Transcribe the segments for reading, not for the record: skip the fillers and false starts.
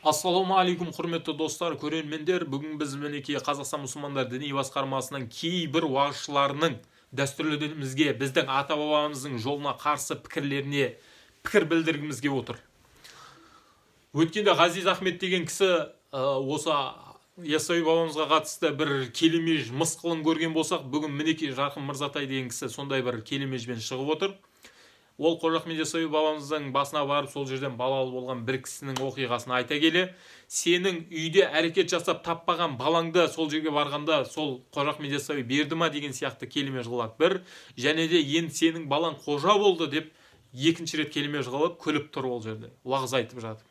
Ассалаумағалейкум, құрметті достар, көрермендер. Бүгін біз мінекей Қазақстан мұсылмандар діни басқармасының кейбір уағызшыларының дәстүрлі дінімізге, біздің ата-бабамыздың жолына қарсы пікірлеріне пікір білдіргіміз келіп отыр. Өткенде Ғазиз Ахмет деген кісі осы Яссауи бабамызға қатысты бір келемеж мысқылын көрген болсақ, бүгін мінекей Жарқын Мырзатай деген кісі сондай бір келемежбен шығып отыр. Ол Қожа Ахмет Яссауи бабамыздың басына барып, сол жерден балалы болған бір кісінің оқиғасын айта келе, сенің үйде әрекет жасап таппаған балаңды сол жерге барғанда сол Қожа Ахмет Яссауи берді ма деген сияқты келемеж қылады бір, және де енді сенің балаң қожа болды деп екінші рет келемеж қылып күліп тұр ол жерде, уағыз айтып жатып.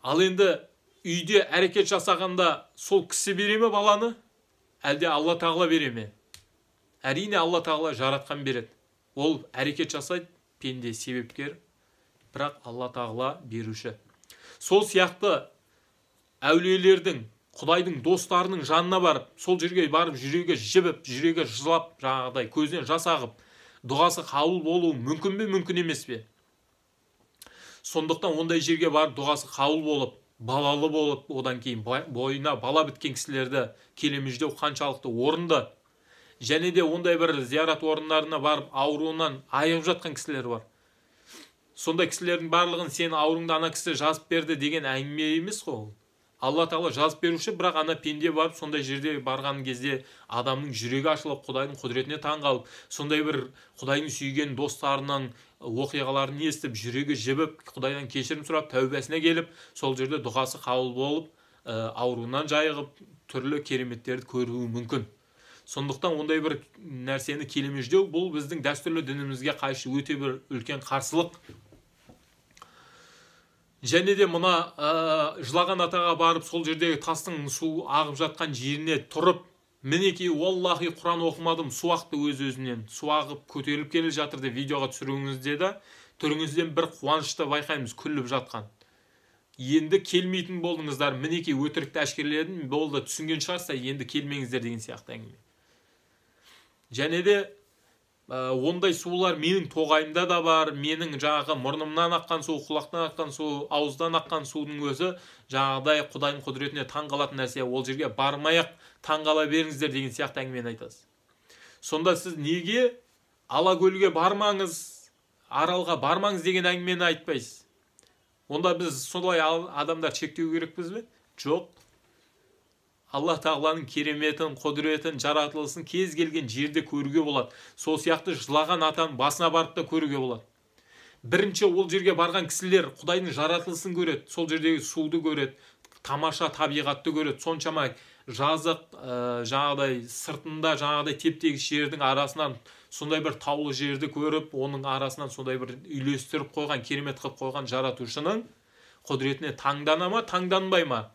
Ал енді үйде әрекет жасағанда сол кісі бере ме баланы, әлде Алла Тағала бере ме? Әрине Алла Тағала жаратқан береді. Ол әрекет жасайды, пенде себепкер, бірақ Алла Тағала беруші. Сол сияқты әулиелердің, Құдайдың достарының жанына барып, сол жерге барып жүрегі жібіп, жүрегі жылап, жаңағыдай көзінен жас ағып, дұғасы қабыл болуы мүмкін бе, мүмкін емес пе? Сондықтан ондай жерге барып дұғасы қабыл болып, балалы болып, одан кейін бойына бала біткен кісілерді келемеждеу қаншалықты орынды? Және де ондай бір зиярат орындарына барып ауруынан айығып жатқан кісілер бар. Сондай кісілердің барлығын сен ауруыңды ана кісі жазып берді деген әңгіме емес қой ол. Алла Тағала жазып беруші, бірақ ана пенде барып сондай жерде барған кезде адамның жүрегі ашылып, Құдайдың құдіретіне таң қалып, сондай бір Құдайдың сүйген достарының оқиғаларын естіп, жүрегі жібіп, Құдайдан кешірім сұрап, тәубесіне келіп, сол жерде дұғасы қабыл болып, ауруынан жайығып, түрлі кереметтерді көруі мүмкін. Сондықтан ондай бір нәрсені келемеждеу бұл біздің дәстүрлі дінімізге қайшы өте бір үлкен қарсылық. Және де мына жылаған атаға барып, сол жердегі тастың су ағып жатқан жеріне тұрып, мінекей уаллахи Құран оқымадым, су ақты өз-өзінен, су ағып көтеріліп келе жатыр деп видеоға түсіруіңізде де түріңізден бір қуанышты байқаймыз, күліп жатқан. Енді келмейтін болдыңыздар, мінекей өтірікті әшкереледім, болды, түсінген шығарсыздар, енді келмеңіздер деген сияқты әңгіме. Және де ондай сулар менің тоғайымда да бар, менің жаңағы мұрнымнан аққан су, құлақтан аққан су, ауыздан аққан судың өзі жаңағыдай Құдайдың құдіретіне таң қалатын нәрсе, ол жерге бармай-ақ таң қала беріңіздер деген сияқты әңгімені айтасыз. Сонда сіз неге Алакөлге бармаңыз, Аралға бармаңыз деген әңгімені айтпайсыз? Онда біз солай адамдар шектеу керекпіз бе? Жоқ. Алла Тағаланың кереметін, құдіретін, жаратылысын кез келген жерде көруге болады. Сол сияқты жылаған атаның басына барып та көруге болады. Бірінші ол жерге барған кісілер Құдайдың жаратылысын көреді, сол жердегі суды көреді, тамаша табиғатты көреді. Соншама жазық, жаңағыдай сыртында жаңағыдай теп-тегіс жердің арасынан сондай бір таулы жерді көріп, оның арасынан сондай бір үйлестіріп қойған, керемет қылып қойған жаратушының құдіретіне таңдана ма, таңданбай ма?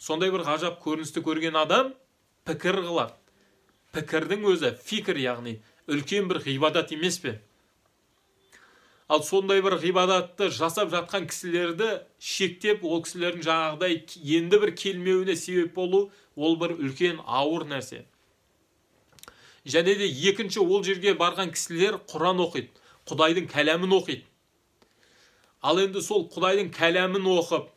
Сондай бір ғажап көріністі көрген адам пікір қылады. Пікірдің өзі фикір, яғни үлкен бір ғибадат емес пе? Ал сондай бір ғибадатты жасап жатқан кісілерді шектеп, ол кісілердің жаңағыдай енді бір келмеуіне себеп болу, ол бір үлкен ауыр нәрсе. Және де екінші ол жерге барған кісілер Құран оқиды, Құдайдың кәләмін оқиды. Ал енді сол Құдайдың кәләмін оқып,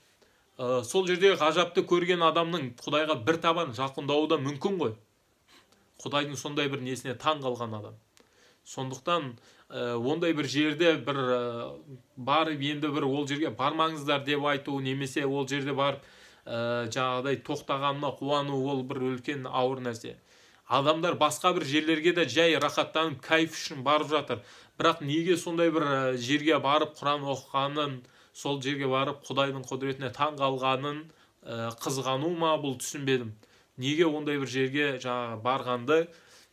сол жерде ғажапты көрген адамның Құдайға бір табан жақындауы да мүмкін ғой. Құдайдың сондай бір несіне таң қалған адам. Сондықтан ондай бір жерде бір барып енді бір ол жерге бармаңыздар деп айту, немесе ол жерде барып жаңағыдай тоқтағанына қуану, ол бір үлкен ауыр нәрсе. Адамдар басқа бір жерлерге де жай рахаттанып кайф үшін барып жатыр. Бірақ неге сондай бір жерге барып Құран оқығанын, сол жерге барып Құдайдың құдіретіне таң қалғанын қызғану ма, бұл түсінбедім. Неге ондай бір жерге жаңағы барғанды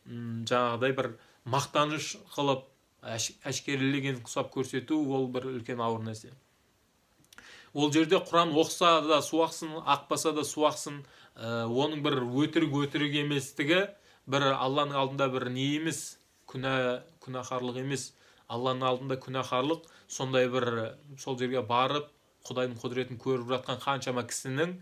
жаңағыдай бір мақтаныш қылып әшкерелеген құсап көрсету, ол бір үлкен ауыр нәрсе. Ол жерде Құран оқыса да су ақсын, ақпаса да су ақсын, оның бір өтірік еместігі, бір Алланың алдында бір не емес, күнәһарлық емес. Алланың алдында күнәһарлық сондай бір сол жерге барып Құдайдың құдіретін көріп жатқан қаншама кісінің,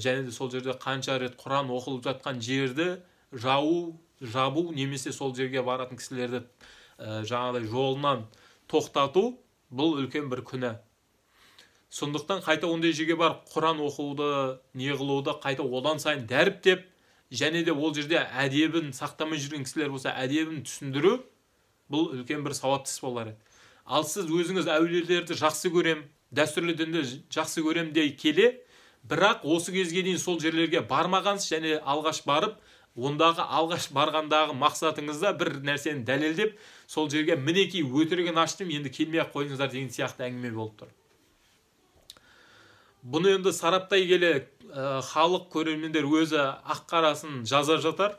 және де сол жерде қанша рет Құран оқылып жатқан жерді жабу немесе сол жерге баратын кісілерді жаңағыдай жолынан тоқтату, бұл үлкен бір күнә. Сондықтан қайта ондай жерге барып Құран оқуды, не қылуды қайта одан сайын дәріптеп, және де ол жерде әдебін сақтамай жүрген кісілер болса, әдебін түсіндіру бұл үлкен бір сауапты іс болар еді. Ал сіз өзіңіз әулиелерді жақсы көрем, дәстүрлі дінді жақсы көрем дей келе, бірақ осы кезге дейін сол жерлерге бармағансыз және алғаш барып, ондағы алғаш барғандағы мақсатыңызда бір нәрсені дәлелдеп, сол жерге мінекей өтірігін аштым, енді келмей-ақ қойыңыздар деген сияқты әңгіме болып тұр. Бұны енді сараптай келе халық, көрермендер өзі ақ қарасын жаза жатар.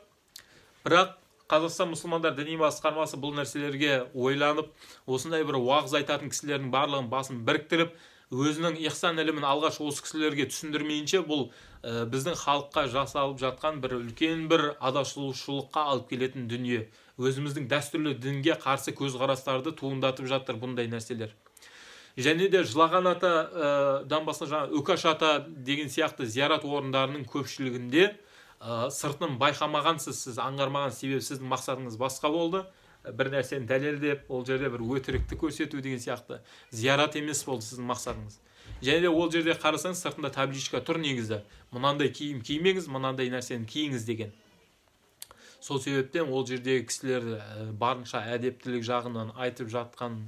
Бірақ Қазақстан мұсылмандар діни басқармасы бұл нәрселерге ойланып, осындай бір уағыз айтатын кісілердің барлығын басын біріктіріп, өзінің ихсан ілімін алғаш осы кісілерге түсіндірмейінше, бұл біздің халыққа жасалып жатқан бір үлкен бір адасушылыққа алып келетін дүние. Өзіміздің дәстүрлі дінге қарсы көзқарастарды туындатып жатыр бұндай нәрселер. Және де Жылаған атадан басқа жаңа Үкаш ата деген сияқты зиярат орындарының көпшілігінде сыртын байқамағансыз, сіз аңғармаған, себебі сіздің мақсатыңыз басқа болды. Бір нәрсені дәлелдеп, ол жерде бір өтірікті көрсету деген сияқты зиярат емес болды сіздің мақсатыңыз. Және де ол жерде қарасаңыз, сыртында табличка тұр негізі. Мынандай киім кимеңіз, мынандай нәрсені киіңіз деген. Сол себептен ол жердегі кісілер барынша әдептілік жағынан айтып жатқан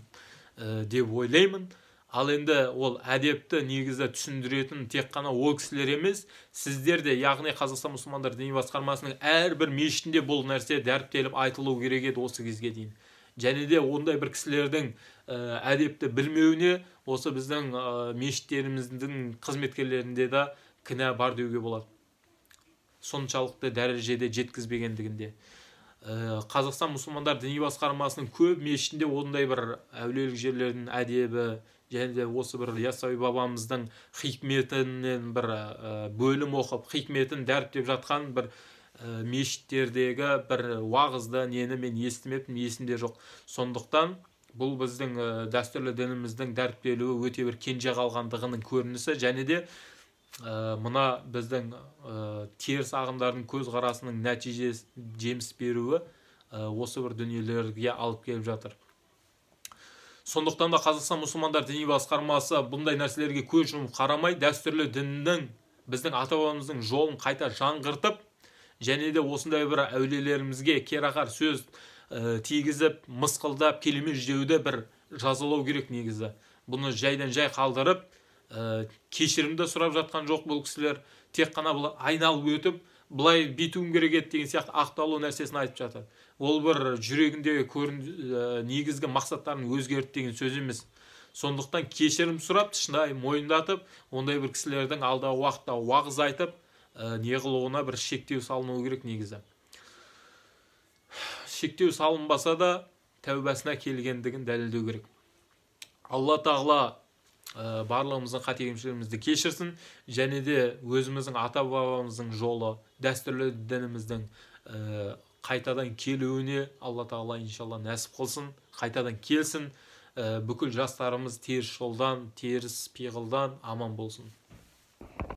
деп ойлаймын. Ал енді ол әдепті негізі түсіндіретін тек қана ол кісілер емес, сіздер де, яғни Қазақстан мұсылмандар діни басқармасының әрбір мешітінде бұл нәрсе дәріптеліп айтылу керек еді осы кезге дейін. Және де ондай бір кісілердің әдепті білмеуіне осы біздің мешіттеріміздің қызметкерлерінде де кінә бар деуге болады. Соншалықты дәрежеде жеткізбегендігінде. Қазақстан мұсылмандар діни басқармасының көп мешітінде ондай бір әулиелік жерлердің әдебі, және де осы бір Яссауи бабамыздың хикметінен бір бөлім оқып, хикметін дәріптеп жатқан бір мешіттердегі бір уағызды нені мен естімеппін, есімде жоқ. Сондықтан бұл біздің дәстүрлі дініміздің дәріптелуі өте бір кенже қалғандығының көрінісі, және де мына біздің теріс ағымдардың көзқарасының нәтижесі жеміс беруі осы бір дүниелерге алып келіп жатыр. Сондықтан да Қазақстан мұсылмандар діни басқармасы бұндай нәрселерге көз жұмып қарамай, дәстүрлі діннің, біздің ата-бабамыздың жолын қайта жаңғыртып, және де осындай бір әулиелерімізге керақар сөз тигізіп, мысқылдап, келеме жеуді бір жазалау керек негізі. Бұны жайдан жай қалдырып, кешірімді сұрап жатқан жоқ бұл кісілер, тек қана бұл айналып өтіп, былай бүйтуім керек еді деген сияқты ақталу нәрсесін айтып жатыр. Ол бір жүрегіндегі негізгі мақсаттарын өзгерт деген сөз емес. Сондықтан кешірім сұрап, шынайы мойындатып, ондай бір кісілердің алдағы уақытта уағыз айтып, не қылуына бір шектеу салынуы керек негізі. Шектеу салынбаса да тәубасына келгендігін дәлелдеу керек. Алла тағала барлығымыздың қате-кемшілігімізді кешірсін, және де өзіміздің ата-бабамыздың жолы, дәстүрлі дініміздің қайтадан келуіне Алла тағала иншалла нәсіп қылсын, қайтадан келсін, бүкіл жастарымыз теріс жолдан, теріс пиғылдан аман болсын.